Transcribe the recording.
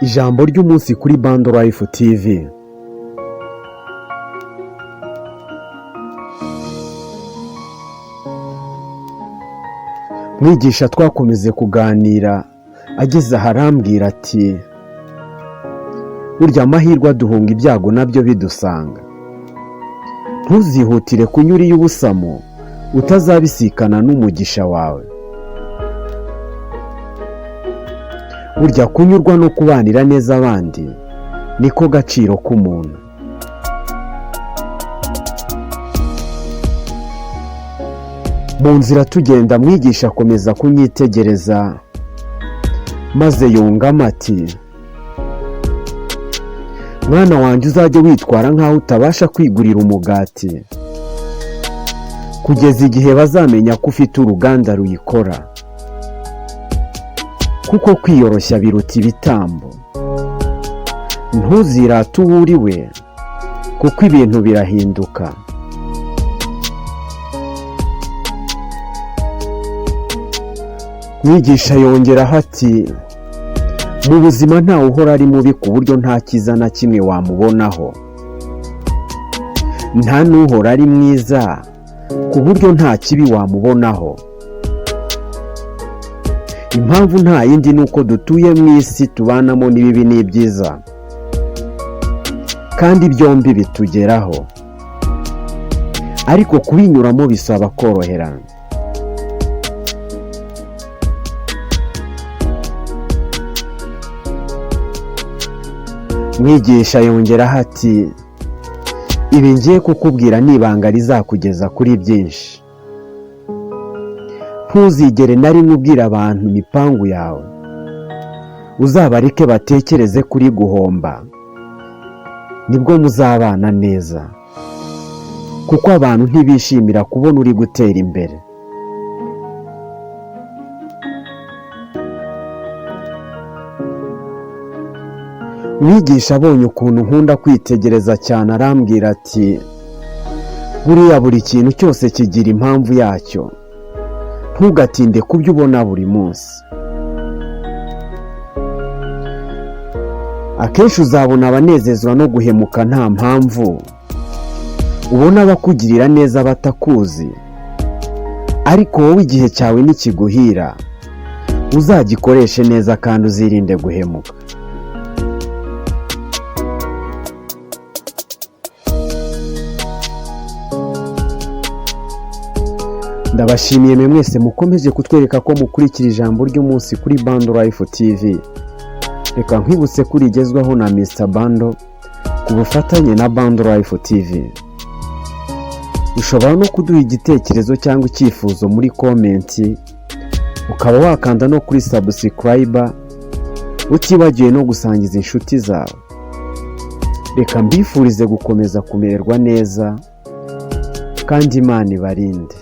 Ijambo ry'umunsi kuri Bando Life TV. Mwigisha twakomeze kuganira, ageze aha arambwira ati: "Burya amahirwe aduhunga, ibyago nabyo bidusanga. Ntuzihutire kunyura iy'ubusamo, utazabisikana n'umugisha wawe. Burya kunyurwa no kubanira neza abandi niko gaciro k'umuntu." Mu nzira tugenda, mwigisha akomeza kunyitegereza, maze yungamo ati: "Mwana wanjye, uzajye witwara nk'aho utabasha kwigurira umugati, kugeza igihe bazamenya ko ufite uruganda ruyikora, kuko kwiyoroshya biruta ibitambo. Ntuzirate uwo uri we, kuko ibintu birahinduka." Mwigisha yongeraho ati: "Mu buzima ntawe uhora ari mubi ku buryo nta cyiza na kimwe wamubonaho, nta n'uhora ari mwiza ku buryo nta kibi wamubonaho. Impamvu nta yindi, ni uko dutuye mu isi tubanamo n'ibibi n'ibyiza, kandi byombi bitugeraho, ariko kubinyuramo bisaba koroherana." Mwigisha yongeraho ati: "Ibi ngiye kukubwira ni ibanga rizakugeza kuri byinshi. Ntuzigere na rimwe ubwira abantu imipangu yawe, uzabareke batekereze kuri guhomba, nibwo muzabana neza, kuko abantu ntibishimira kubona uri gutera imbere." Mwigisha abonye ukuntu nkunda kwitegereza cyane, arambwira ati: "Buriya buri kintu cyose kigira impamvu yacyo. Ntugatinde ku byo ubona buri munsi. Akenshi uzabona abanezezwa no guhemuka nta mpamvu, ubona abakugirira neza batakuzi, ariko wowe igihe cyawe nikiguhira uzagikoreshe neza kandi uzirinde guhemuka." Ndabashimiye mwe mwese mukomeje kutwereka ko mukurikira ijambo ry'umunsi kuri Bando Life TV. Reka nkwibutse ko rigezwaho na Mr Bando ku bufatanye na Bando Life TV. Ushobora no kuduha igitekerezo cyangwa icyifuzo muri comment, ukaba wakanda no kuri subscribe, utibagiwe no gusangiza inshuti zawe. Reka mbifurize gukomeza kumererwa neza, kandi Imana ibarinde.